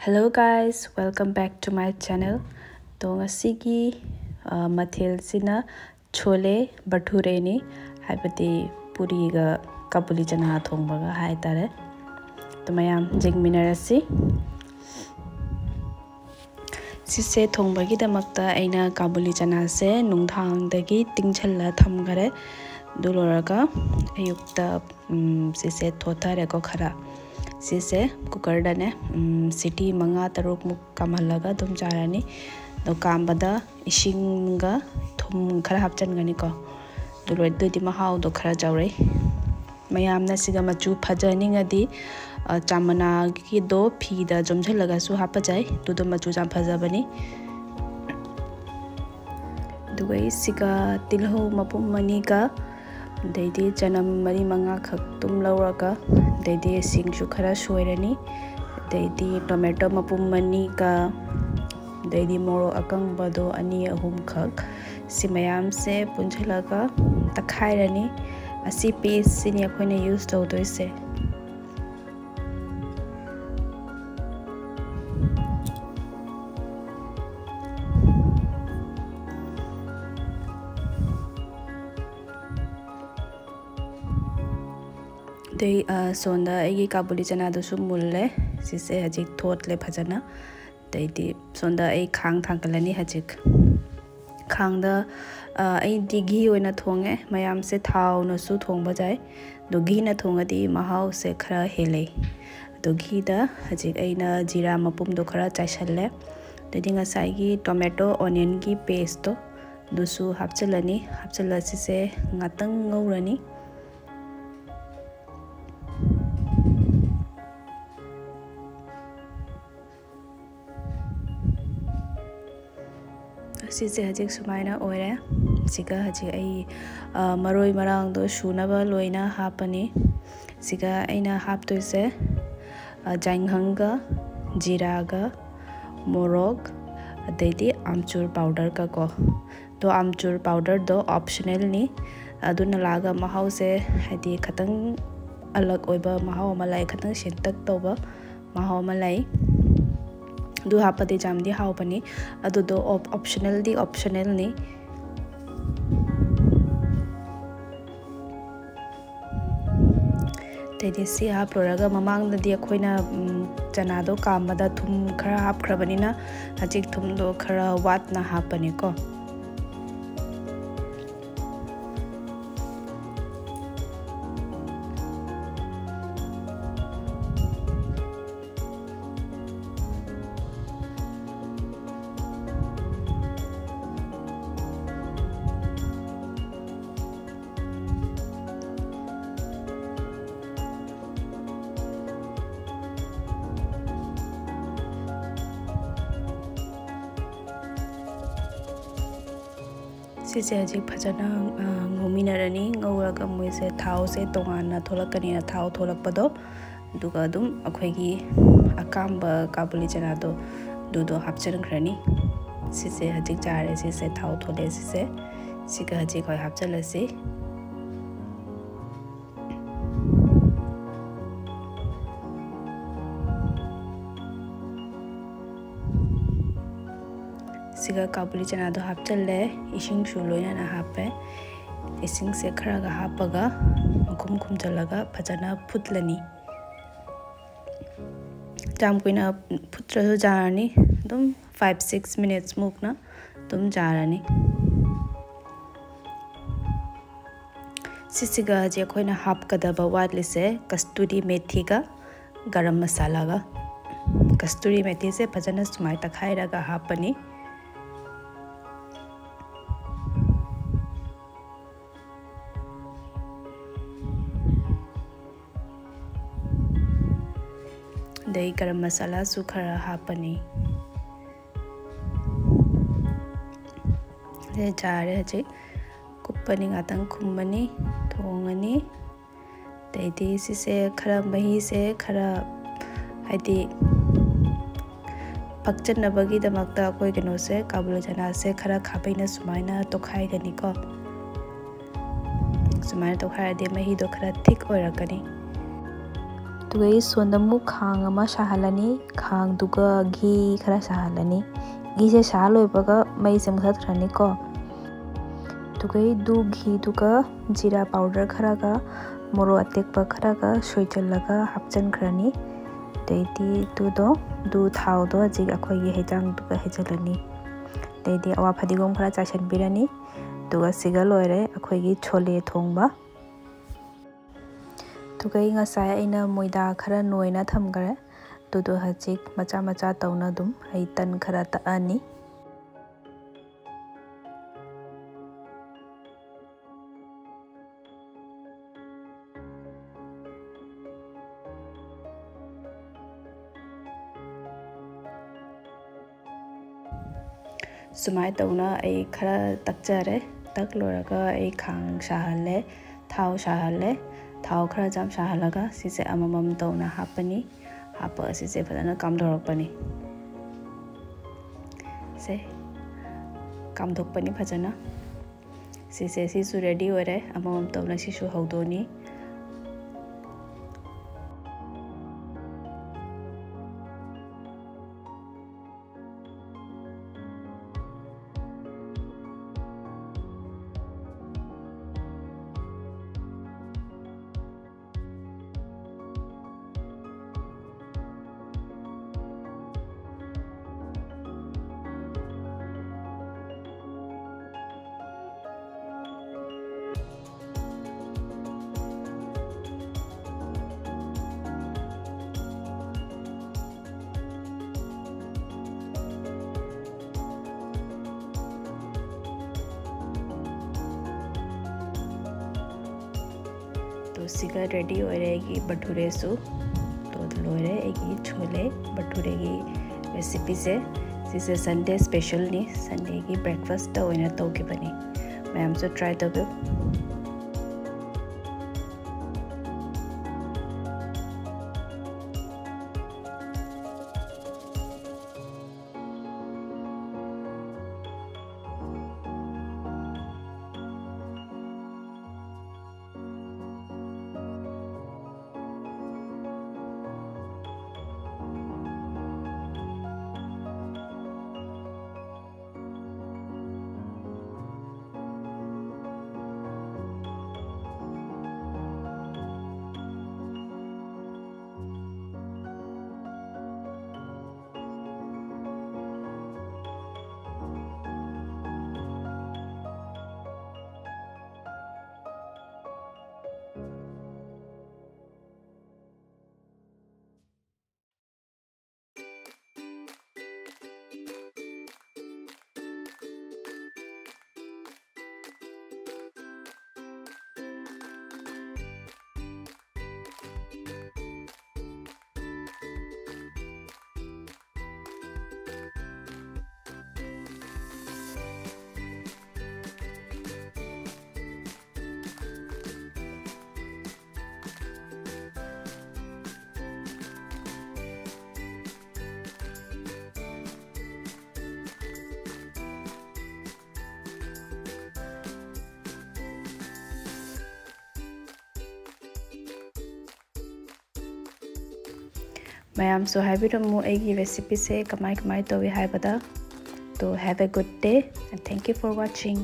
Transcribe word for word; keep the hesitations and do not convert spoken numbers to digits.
Hello guys, welcome back to my channel. ꯇꯣ ꯉꯁꯤꯒꯤ ꯑ, ꯃꯊꯦꯜꯁꯤꯅ ꯆꯣꯂꯦ ꯚꯇꯨꯔꯦꯅꯤ, ꯍꯥꯏꯕꯗꯤ ꯄꯨꯔꯤꯒ ꯀꯥꯕꯨꯂꯤ ꯆꯅꯥ ꯊꯣꯡꯕꯒ ꯍꯥꯏꯇꯥꯔꯦ꯫ ꯑꯗꯨ ꯃꯌꯥꯝ ꯌꯦꯡꯃꯤꯟꯅꯔꯁꯤ꯫ ꯁꯤꯁꯦ ꯊꯣꯡꯕꯒꯤꯗꯃꯛꯇ ꯑꯩꯅ ꯀꯥꯕꯨꯂꯤ ꯆꯅꯥꯁꯦ ꯅꯨꯡꯗꯥꯡꯗꯒꯤ ꯇꯤꯡꯁꯜꯂ ꯊꯝꯈꯔꯦ꯫ ꯑꯗꯨ ꯂꯣꯏꯔꯒ ꯑꯌꯨꯛꯇ ꯎꯝ, ꯁꯤꯁꯦ ꯊꯣꯠꯊꯔꯦꯀꯣ ꯈꯔ꯫ ꯁꯤꯁꯦ ꯀꯨꯀꯔꯗꯅꯦ, ꯎꯝ, ꯁꯤꯇꯤ ꯃꯉꯥ ꯇꯔꯨꯛꯃꯨꯛ ꯀꯥꯝꯍꯜꯂꯒ ꯑꯗꯨꯝ ꯆꯥꯔꯅꯤ꯫ ꯑꯗꯣ ꯀꯥꯝꯕꯗ ꯏꯁꯤꯡꯒ ꯊꯨꯝ ꯈꯔ ꯍꯥꯞꯆꯟꯒꯅꯤꯀꯣ꯫ ꯑꯗꯨ ꯂꯣꯏꯗꯣꯏꯗꯤ ꯃꯍꯥꯎꯗꯣ ꯈꯔ ꯆꯥꯎꯔꯛꯏ꯫ ꯃꯌꯥꯝꯅ ꯁꯤꯒ ꯃꯆꯨ ꯐꯖꯅꯤꯡꯉꯗꯤ, ꯑ, ꯆꯥꯃꯅꯥꯒꯤꯗꯣ ꯐꯤꯗ ꯌꯣꯝꯁꯤꯜꯂꯒꯁꯨ ꯍꯥꯞꯄ ꯌꯥꯏ꯫ ꯑꯗꯨꯗꯣ ꯃꯆꯨꯁꯨ ꯌꯥꯝ ꯐꯖꯕꯅꯤ꯫ ꯑꯗꯨꯒ ꯑꯩ ꯁꯤꯒ ꯇꯤꯜꯍꯧ ꯃꯄꯨꯝ ꯑꯅꯤꯒ, ꯑꯗꯩꯗꯤ ꯆꯅꯝ ꯃꯔꯤ ꯃꯉꯥꯈꯛ ꯑꯗꯨꯝ ꯂꯧꯔꯒ, ꯑꯗꯩꯗꯤ ꯁꯤꯡꯁꯨ ꯈꯔ ꯁꯣꯏꯔꯅꯤ, ꯑꯗꯩꯗꯤ ꯇꯣꯃꯦꯇꯣ ꯃꯄꯨꯝ ꯑꯅꯤꯒ, ꯑꯗꯩꯗꯤ ꯃꯣꯔꯣꯛ ꯑꯀꯪꯕꯗꯣ ꯑꯅꯤ ꯑꯍꯨꯝꯈꯛ, ꯁꯤ ꯃꯌꯥꯝꯁꯦ ꯄꯨꯟꯁꯤꯜꯂꯒ ꯇꯛꯈꯥꯏꯔꯅꯤ꯫ ꯑꯁꯤ ꯄꯦꯁꯁꯤꯅꯤ ꯑꯩꯈꯣꯏꯅ ꯌꯨꯁ ꯇꯧꯗꯣꯏꯁꯦ꯫ ꯑꯗꯩ, ꯑ, ꯁꯣꯝꯗ ꯑꯩꯒꯤ ꯀꯥꯕꯨꯂꯤ ꯆꯅꯥꯗꯨꯁꯨ ꯃꯨꯜꯂꯦ꯫ ꯁꯤꯁꯦ ꯍꯧꯖꯤꯛ ꯊꯣꯠꯂꯦ ꯐꯖꯅ꯫ ꯑꯗꯩꯗꯤ ꯁꯣꯝꯗ ꯑꯩ ꯈꯥꯡ ꯊꯥꯡꯒꯠꯂꯅꯤ ꯍꯧꯖꯤꯛ꯫ ꯈꯥꯡꯗ, ꯑ, ꯑꯩꯗꯤ ꯘꯤ ꯑꯣꯏꯅ ꯊꯣꯡꯉꯦ꯫ ꯃꯌꯥꯝꯁꯦ ꯊꯥꯎꯅꯁꯨ ꯊꯣꯡꯕ ꯌꯥꯏ꯫ ꯑꯗꯣ ꯘꯤꯅ ꯊꯣꯡꯉꯗꯤ ꯃꯍꯥꯎꯁꯦ ꯈꯔ ꯍꯦꯜꯂꯦ꯫ ꯑꯗꯣ ꯘꯤꯗ ꯍꯧꯖꯤꯛ ꯑꯩꯅ ꯖꯤꯔꯥ ꯃꯄꯨꯝꯗꯣ ꯈꯔ ꯆꯥꯏꯁꯜꯂꯦ꯫ ꯑꯗꯩꯗꯤ ꯉꯁꯥꯏꯒꯤ ꯇꯣꯃꯦꯇꯣ ꯑꯣꯅꯤꯌꯟꯒꯤ ꯄꯦꯁꯇꯣ ꯑꯗꯨꯁꯨ ꯍꯥꯞꯆꯤꯜꯂꯅꯤ꯫ ꯍꯥꯞꯆꯤꯜꯂ ꯁꯤꯁꯦ ꯉꯥꯛꯇꯪ ꯉꯧꯔꯅꯤ꯫ ꯁꯤꯁꯦ ꯍꯧꯖꯤꯛ ꯁꯨꯃꯥꯏꯅ ꯑꯣꯏꯔꯦ꯫ ꯁꯤꯒ ꯍꯧꯖꯤꯛ ꯑꯩ, ꯑ, ꯃꯔꯣꯏ ꯃꯔꯥꯡꯗꯣ ꯁꯨꯅꯕ ꯂꯣꯏꯅ ꯍꯥꯞꯄꯅꯤ꯫ ꯁꯤꯒ ꯑꯩꯅ ꯍꯥꯞꯇꯣꯏꯁꯦ, ꯑ, ꯌꯥꯏꯉꯪꯒ, ꯖꯤꯔꯥꯒ, ꯃꯣꯔꯣꯛ, ꯑꯗꯩꯗꯤ ꯑꯥꯝꯆꯨꯔ ꯄꯥꯎꯗꯔꯒ ꯀꯣ꯫ ꯑꯗꯣ ꯑꯥꯝꯆꯨꯔ ꯄꯥꯎꯗꯔꯗꯣ ꯑꯣꯞꯁꯅꯦꯜꯅꯤ꯫ ꯑꯗꯨꯅ ꯂꯥꯛꯑꯒ ꯃꯍꯥꯎꯁꯦ ꯍꯥꯏꯗꯤ ꯈꯤꯇꯪ ꯑꯂꯛ ꯑꯣꯏꯕ ꯃꯍꯥꯎ ꯑꯃ ꯂꯥꯛꯑꯦ, ꯈꯤꯇꯪ ꯁꯦꯟꯇꯛ ꯇꯧꯕ ꯃꯍꯥꯎ ꯑꯃ ꯂꯩ꯫ ꯑꯗꯨ ꯍꯥꯞꯄꯗꯤ ꯌꯥꯝꯗꯤ ꯍꯥꯎꯕꯅꯤ꯫ ꯑꯗꯨꯗꯣ ꯑꯣꯞ-, ꯑꯣꯞꯁꯅꯦꯜꯗꯤ ꯑꯣꯞꯁꯅꯦꯜꯅꯤ꯫ ꯑꯇꯩꯗꯤ ꯁꯤ ꯍꯥꯞꯂꯨꯔꯒ, ꯃꯃꯥꯡꯗꯗꯤ ꯑꯩꯈꯣꯏꯅ, ꯎꯝ, ꯆꯅꯥꯗꯣ ꯀꯥꯝꯕꯗ ꯊꯨꯝ ꯈꯔ ꯍꯥꯞꯈ꯭ꯔꯕꯅꯤꯅ, ꯍꯧꯖꯤꯛ ꯊꯨꯝꯗꯣ ꯈꯔ ꯋꯥꯠꯅ ꯍꯥꯞꯄꯅꯤꯀꯣ꯫ ꯁꯤꯁꯦ ꯍꯧꯖꯤꯛ ꯐꯖꯅ, ꯑ, ꯉꯧꯃꯤꯟꯅꯔꯅꯤ꯫ ꯉꯧꯔꯒ ꯃꯣꯏꯁꯦ ꯊꯥꯎꯁꯦ ꯇꯣꯉꯥꯟꯅ ꯊꯣꯛꯂꯛꯀꯅꯤꯅ, ꯊꯥꯎ ꯊꯣꯛꯂꯛꯄꯗꯣ, ꯑꯗꯨꯒ ꯑꯗꯨꯝ ꯑꯩꯈꯣꯏꯒꯤ ꯑꯀꯥꯝꯕ ꯀꯥꯕꯨꯂꯤ ꯆꯅꯥꯗꯣ, ꯑꯗꯨꯗꯣ ꯍꯥꯞꯆꯤꯟꯈ꯭ꯔꯅꯤ꯫ ꯁꯤꯁꯦ ꯍꯧꯖꯤꯛ ꯆꯥꯔꯦ, ꯁꯤꯁꯦ ꯊꯥꯎ ꯊꯣꯛꯂꯛꯑꯦ꯫ ꯁꯤꯁꯦ, ꯁꯤꯒ ꯍꯧꯖꯤꯛ ꯑꯩꯈꯣꯏ ꯍꯥꯞꯆꯤꯜꯂꯁꯤ꯫ ꯁꯤꯒ ꯀꯥꯕꯨꯂꯤ ꯆꯅꯥꯗꯣ ꯍꯥꯞꯆꯜꯂꯦ, ꯏꯁꯤꯡꯁꯨ ꯂꯣꯏꯅꯅ ꯍꯥꯞꯄꯦ꯫ ꯏꯁꯤꯡꯁꯦ ꯈꯔꯒ ꯍꯥꯞꯄꯒ ꯃꯈꯨꯝ ꯈꯨꯝꯖꯤꯜꯂꯒ ꯐꯖꯅ ꯐꯨꯠꯂꯅꯤ꯫ ꯌꯥꯝ ꯀꯨꯏꯅ ꯐꯨꯠꯇ꯭ꯔꯁꯨ ꯌꯥꯔꯅꯤ, ꯑꯗꯨꯝ five six minutes ꯃꯨꯛꯅ ꯑꯗꯨꯝ ꯌꯥꯔꯅꯤ꯫ ꯁꯤꯁꯤꯒ ꯍꯧꯖꯤꯛ ꯑꯩꯈꯣꯏꯅ ꯍꯥꯞꯀꯗꯕ ꯋꯥꯠꯂꯤꯁꯦ ꯀꯁꯇꯨꯔꯤ ꯃꯦꯊꯤꯒ ꯒꯔꯝ ꯃꯁꯥꯂꯥꯒ꯫ ꯀꯁꯇꯨꯔꯤ ꯃꯦꯊꯤꯁꯦ ꯐꯖꯅ ꯁꯨꯃꯥꯏꯅ ꯇꯛꯈꯥꯏꯔꯒ ꯍꯥꯞꯄꯅꯤ꯫ ꯑꯗꯩ ꯒꯔꯝ ꯃꯁꯥꯂꯥꯁꯨ ꯈꯔ ꯍꯥꯞꯄꯅꯤ꯫ ꯑꯗꯩ ꯆꯥꯔꯦ ꯍꯧꯖꯤꯛ꯫ ꯀꯨꯞꯄꯅꯤ, ꯉꯥꯛꯇꯪ ꯈꯨꯝꯃꯅꯤ, ꯊꯣꯡꯉꯅꯤ꯫ ꯑꯗꯩꯗꯤ ꯁꯤꯁꯦ ꯈꯔ, ꯃꯍꯤꯁꯦ ꯈꯔ, ꯍꯥꯏꯗꯤ, ꯄꯛꯆꯟꯅꯕꯒꯤꯗꯃꯛꯇ ꯑꯩꯈꯣꯏ ꯀꯩꯅꯣꯁꯦ, ꯀꯥꯕꯨꯂꯤ ꯆꯅꯥꯁꯦ ꯈꯔ ꯈꯥꯕꯩꯅ ꯁꯨꯃꯥꯏꯅ ꯇꯣꯠꯈꯥꯏꯒꯅꯤꯀꯣ꯫ ꯁꯨꯃꯥꯏꯅ ꯇꯣꯠꯈꯥꯏꯔꯗꯤ ꯃꯍꯤꯗꯣ ꯈꯔ ꯊꯤꯛ ꯑꯣꯏꯔꯛꯀꯅꯤ꯫ ꯑꯗꯨꯒ ꯑꯩ ꯁꯣꯝꯗ ꯑꯃꯨꯛ ꯈꯥꯡ ꯑꯃ ꯁꯥꯍꯜꯂꯅꯤ꯫ ꯈꯥꯡꯗꯨꯒ ꯘꯤ ꯈꯔ ꯁꯥꯍꯜꯂꯅꯤ꯫ ꯘꯤꯁꯦ ꯁꯥꯍ ꯂꯣꯏꯕꯒ ꯃꯩꯁꯦ ꯃꯨꯊꯠꯈ꯭ꯔꯅꯤꯀꯣ꯫ ꯑꯗꯨꯒ ꯑꯩ ꯘꯤꯗꯨꯒ ꯖꯤꯔꯥ ꯄꯥꯎꯗꯔ ꯈꯔꯒ ꯃꯣꯔꯣꯛ ꯑꯇꯦꯛꯄ ꯈꯔꯒ ꯁꯣꯏꯖꯜꯂꯒ ꯍꯥꯞꯆꯤꯟꯈ꯭ꯔꯅꯤ꯫ ꯑꯗꯩꯗꯤ ꯑꯗꯨꯗꯣ, ꯑꯗꯨ ꯊꯥꯎꯗꯣ ꯍꯧꯖꯤꯛ ꯑꯩꯈꯣꯏꯒꯤ ꯍꯩꯖꯥꯡꯗꯨꯒ ꯍꯩꯖꯤꯜꯂꯅꯤ꯫ ꯑꯗꯩꯗꯤ ꯑꯋꯥ ꯐꯗꯤꯒꯣꯝ ꯈꯔ ꯆꯥꯏꯁꯤꯟꯕꯤꯔꯅꯤ꯫ ꯑꯗꯨꯒ ꯁꯤꯒ ꯂꯣꯏꯔꯦ ꯑꯩꯈꯣꯏꯒꯤ ꯁꯣꯂꯦ ꯊꯣꯡꯕ꯫ ꯑꯗꯨꯒ ꯑꯩ ꯉꯁꯥꯏ ꯑꯩꯅ ꯃꯣꯏꯗꯥ ꯈꯔ ꯅꯣꯏꯅ ꯊꯝꯈ꯭ꯔꯦ꯫ ꯑꯗꯨꯗꯣ ꯍꯧꯖꯤꯛ ꯃꯆꯥ ꯃꯆꯥ ꯇꯧꯅ ꯑꯗꯨꯝ ꯑꯩ ꯇꯟ ꯈꯔ ꯇꯛꯑꯅꯤ꯫ ꯁꯨꯃꯥꯏꯅ ꯇꯧꯅ ꯑꯩ ꯈꯔ ꯇꯛꯆꯔꯦ꯫ ꯇꯛ ꯂꯣꯏꯔꯒ ꯑꯩ ꯈꯥꯡ ꯁꯥꯍꯜꯂꯦ, ꯊꯥꯎ ꯁꯥꯍꯜꯂꯦ꯫ ꯊꯥꯎ ꯈꯔ ꯌꯥꯝ ꯁꯥꯍꯜꯂꯒ ꯁꯤꯁꯦ ꯑꯃꯃꯝ ꯇꯧꯅ ꯍꯥꯞꯄꯅꯤ꯫ ꯍꯥꯞꯄꯒ ꯁꯤꯁꯦ ꯐꯖꯅ ꯀꯥꯝꯊꯣꯔꯛꯄꯅꯤ꯫ ꯁꯦ, ꯀꯥꯝꯊꯣꯛꯄꯅꯤ ꯐꯖꯅ꯫ ꯁꯤꯁꯦ, ꯁꯤꯁꯨ ꯔꯦꯗꯤ ꯑꯣꯏꯔꯦ꯫ ꯑꯃꯃꯝ ꯇꯧꯅ ꯁꯤꯁꯨ ꯍꯧꯗꯣꯛꯑꯅꯤ꯫ ꯑꯗꯣ ꯁꯤꯒ ꯔꯦꯗꯤ ꯑꯣꯏꯔꯦ ꯑꯩꯒꯤ ꯚꯇꯨꯔꯦꯁꯨ꯫ ꯑꯗꯣ ꯂꯣꯏꯔꯦ ꯑꯩꯒꯤ ꯁꯣꯂꯦ ꯚꯇꯨꯔꯦꯒꯤ ꯔꯦꯁꯤꯄꯤꯁꯦ꯫ ꯁꯤꯁꯦ ꯁꯟꯗꯦ ꯁ꯭ꯄꯦꯁꯦꯜꯅꯤ, ꯁꯟꯗꯦꯒꯤ ꯕ꯭ꯔꯦꯛꯐꯥꯁꯇ ꯑꯣꯏꯅ ꯇꯧꯈꯤꯕꯅꯤ꯫ ꯃꯌꯥꯝꯁꯨ ꯇ꯭ꯔꯥꯏ ꯇꯧꯕꯤꯌꯨ꯫ ꯃꯌꯥꯝꯁꯨ ꯍꯥꯏꯕꯤꯔꯝꯃꯨ ꯑꯩꯒꯤ recipeꯁꯦ ꯀꯃꯥꯏ ꯀꯃꯥꯏ ꯇꯧꯏ ꯍꯥꯏꯕꯗ꯫ So have a good day and thank you for watching.